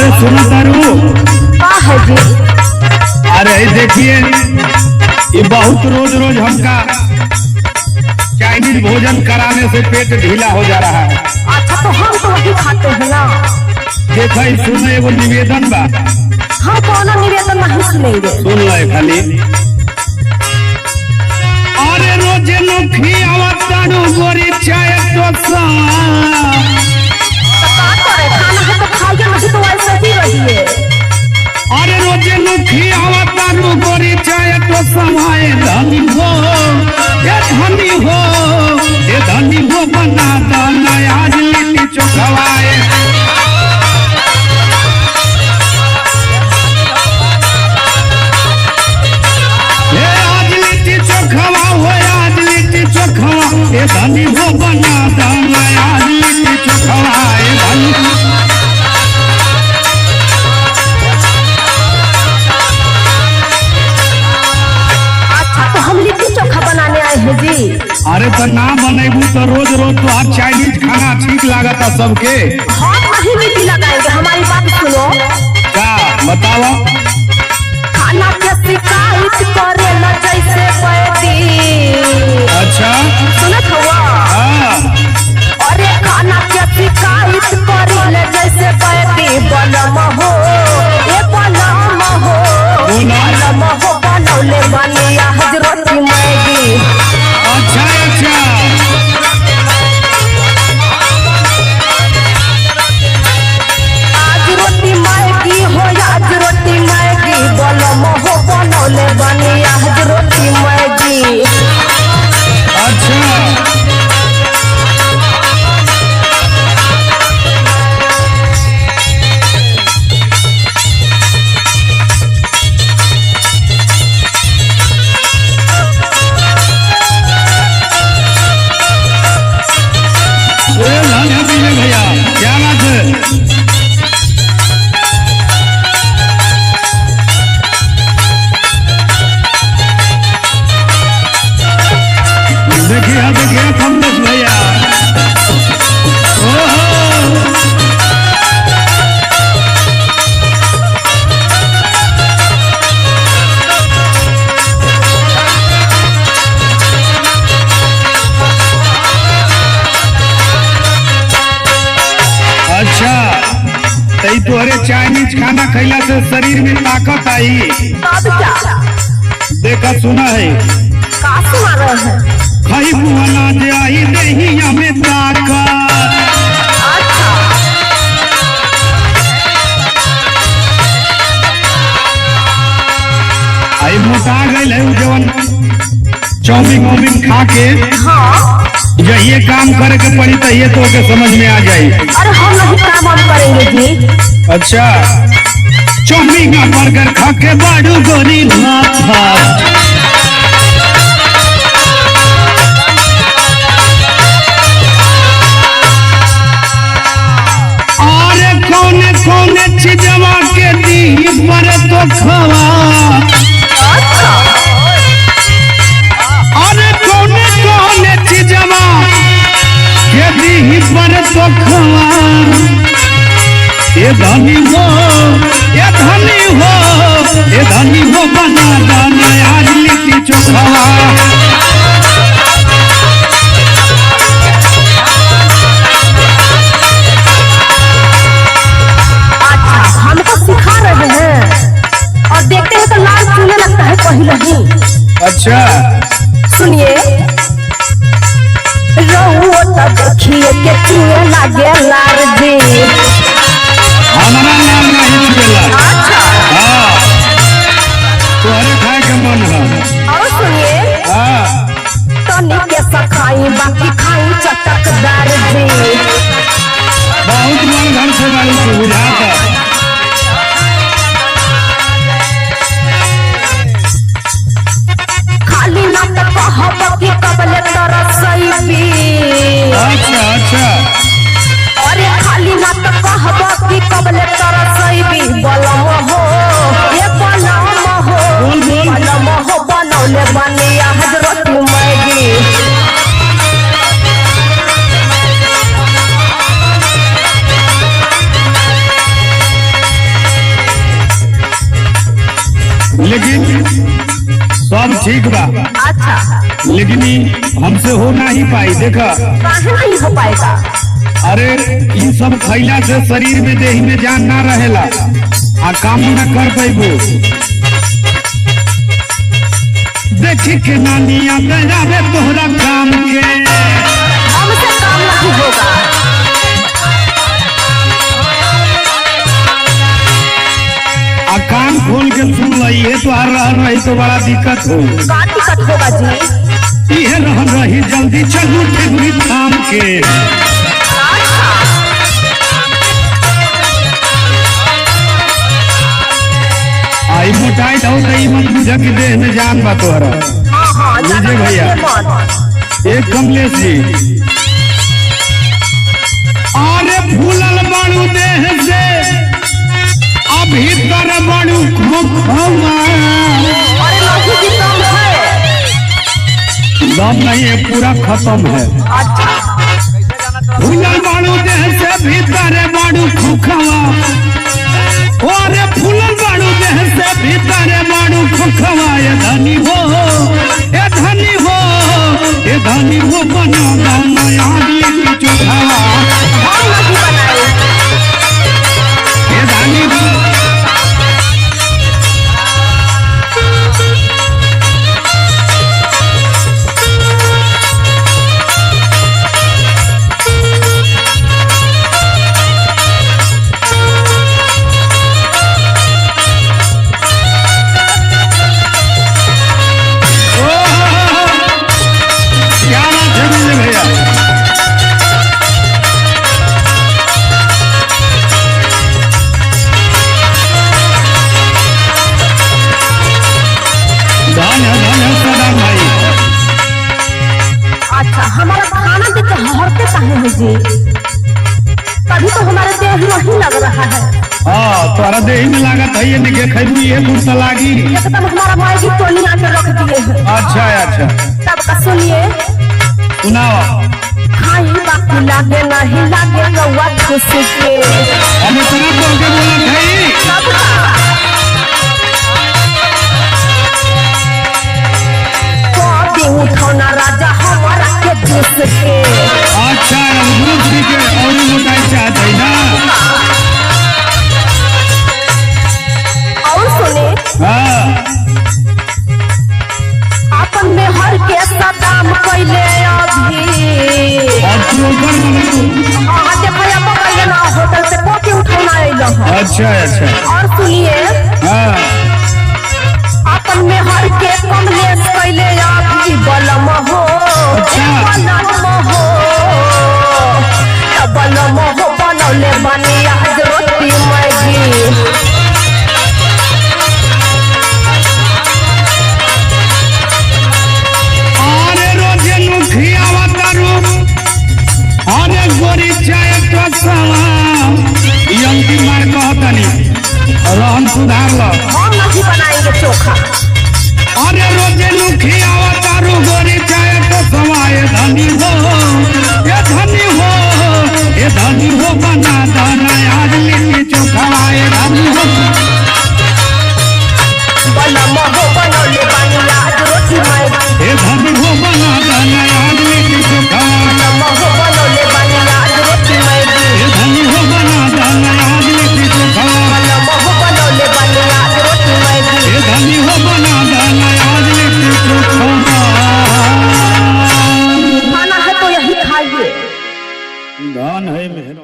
अरे सुनो तारू। का है जी? अरे देखिए ये बहुत रोज रोज हमका चाइनीज भोजन कराने से पेट ढीला हो जा रहा है। अच्छा तो हम तो वही खाते हैं ना। देखो सुनो एगो निवेदन बा। हम कोनो निवेदन नहीं सुनेंगे। सुन लो खाली। अरे रोज खियावतारू गोरी चाय डोसा। तो का करे, खाना है तो खाइए, नहीं तो ऐसे ही रहिए। अरे रोज खियावतारू गोरी चाय डोसा। आए धनी हो ये धनी हो ये धनी हो बना दाना आज लिट्टी चोखवाए। ये आज लिट्टी चोखवा हो आज लिट्टी चोखवा ये धनी हो बना दाना आज लिट्टी चोखवा ये धनी। अच्छा तो हम लिट्टी चोखा बनाने आए हैं जी। अरे तो ना बनेबू तो रोज रोज तो आप चाइनीज खाना ठीक लागता सबके। हम नहीं लिट्टी लगाएंगे, हमारी बात सुनो। का बतावा? खाना के शिकायत करे न जैसे बैदी। अच्छा सुनत हुआ? हाँ। अरे खाना के शिकायत करे न जैसे बैदी। बलम हो ए बलम हो बोला। बलम हो बनौले बनिया हजरती मैगी। अच्छा अच्छा। आज रोटी मैगी हो आज रोटी मैगी। बलम हो बनौले बनिया हजरती मैगी। अच्छा ए लाल विजय भैया क्या बात है? देखिए देखिए कमलेश भैया। ओहो अच्छा तई तोहरे चाइनीज खाना खैला से शरीर में ताकत आई। तब क्या? देखा सुना है? का सुना रहे हैं? खाई अनाज आई देहिया में ताकत। अच्छा आई मोटा गई है उ जवन चाउमीन वाउमीन खा के। हाँ। जहिए काम करे के पड़ी तहिए तो के समझ में आ जाई। अरे हम नहीं काम वाम करेंगे जी। अच्छा चाउमीन आ बर्गर खा के बाड़ू गोरी लाफा। अरे कौने कौने चीजवा के दी पर तो खवा। अच्छा अरे कौने कौने चीजवा के दी पर तो खवा। ये धनी हो ये धनी हो ये धनी हो बना दाना आज लिट्टी चोखवा। अच्छा हमको सिखा रहे हैं और देखते हैं तो लाल चूने लगता है पहले ही। अच्छा सुनिए रहुओ तो देखिए के चूहे लागे लार जी। हमारा नाम नहीं छुएला। अच्छा हाँ तोहरे खाए के मन है। और सुनिए हाँ तनी के सखाई बाकी खाई चटकदार जी। बहुत मन घर से बारी के बुझाता। खाली ना तो कहब कि कबले तरसैबी। अच्छा अच्छा। अरे खाली ना तो कहब कि कबले तरसैबी। बलम हो ये बलम हो बोल, बोल। बलम हो बनौले बनिया हजरत मैगी। लेकिन सब ठीक बा। अच्छा। लेकिन ई हमसे हो नहीं पाई, देखा। काहे नहीं हो पाएगा? अरे, ई सब खैला से शरीर में, देह में जान ना रहेला आ काम ना कर पैबो। देखी के नानिया गया तोहरा काम के। हमसे काम नहीं होगा। आ कान खोल के सुन लई है तो हर रह रही तो बड़ा दिक्कत हो। का दिक्कत होगा जी? इहे रह रही जल्दी चलू ठेकुरी थाम के। अच्छा। आई मोटाई दो तो ई मत बुझ के देह में जान बा तोहरा। हाँ हाँ, ज्यादा लीजिए भैया। मत। एक कमलेश जी, अरे फूलल बाड़ू देह से अभी तर बाड़ू खोखवा। अरे नहीं जी, कम है। दम नहीं है, पूरा खत्म है। अच्छा। फूलल बाड़ू देह से भीतर बाड़ू खोखवा। अरे फूलल बाड़ू देह से भीतर बाड़ू खोखवा। ये धनी हो, ये धनी हो, ये धनी हो, बना दाना याद चोखावा। हम नहीं बनाए। ये धनी हो। क्या बात है विजय भैया? धन है, धन है सदाम भाई। अच्छा, हमारा खाना देख के हरते काहे है जी? तभी तो हमारे देह नहीं लग रहा है। हाँ, तोरा देही में लागत है, ये निके खैबू ये गुस्सा लागी। एकदम हमारा माई जी टोनी आके रख दिए हैं। अच्छा अच्छा। तब का सुनिए। सुनाओ। खाई बाकी लागे नहीं लागे रउआ खुश के। हम इतना बोल के बोलत है। तब का कभी उठौना राजा हमारा के खुश के। अच्छा, अमरूद पी के और मोटाई चाहत है ना? और सुने। हाँ। अपन में हर के सदाम कैले अभी। और तू ऊपर मत। हाँ, देखो पकड़ ना, होटल से कॉफी उठौना अइलो हन। अच्छा अच्छा। और सुनिए। हाँ। अपन में हर के कमलेश कैले अभी बलम हो। अच्छा। बलम हो, त बलम हो, बनौले बनी आज रोटी मैगी। अरे रोजे नुखियावा तारू, अरे गोरी चाय कसवा, ई अंतिम बार कहतनी, रहन सुधार ल। हम नहीं बनाएंगे चोखा। अरे रोजे नुखियावा तारू गोरी चाय कसवा। ये धनी हो, ये धनी हो, ये धनी हो, बना दाना आज लिट्टी चोखा। ये धनी हो। बलम हो, बनौले बनी आज रोटी मैगी। ये धनी हो, बना दाना आज लिट्टी चोखा। बलम हो, बनौले बनी आज रोटी मैगी। ये धनी हो, बना दाना आज लिट्टी चोखा। बलम हो, बनौले बनी आज रोटी मैगी। ये धनी हो, बना दाना आज लिट्टी चोखा। खाना है तो यही खाइए। धन है मेहरा।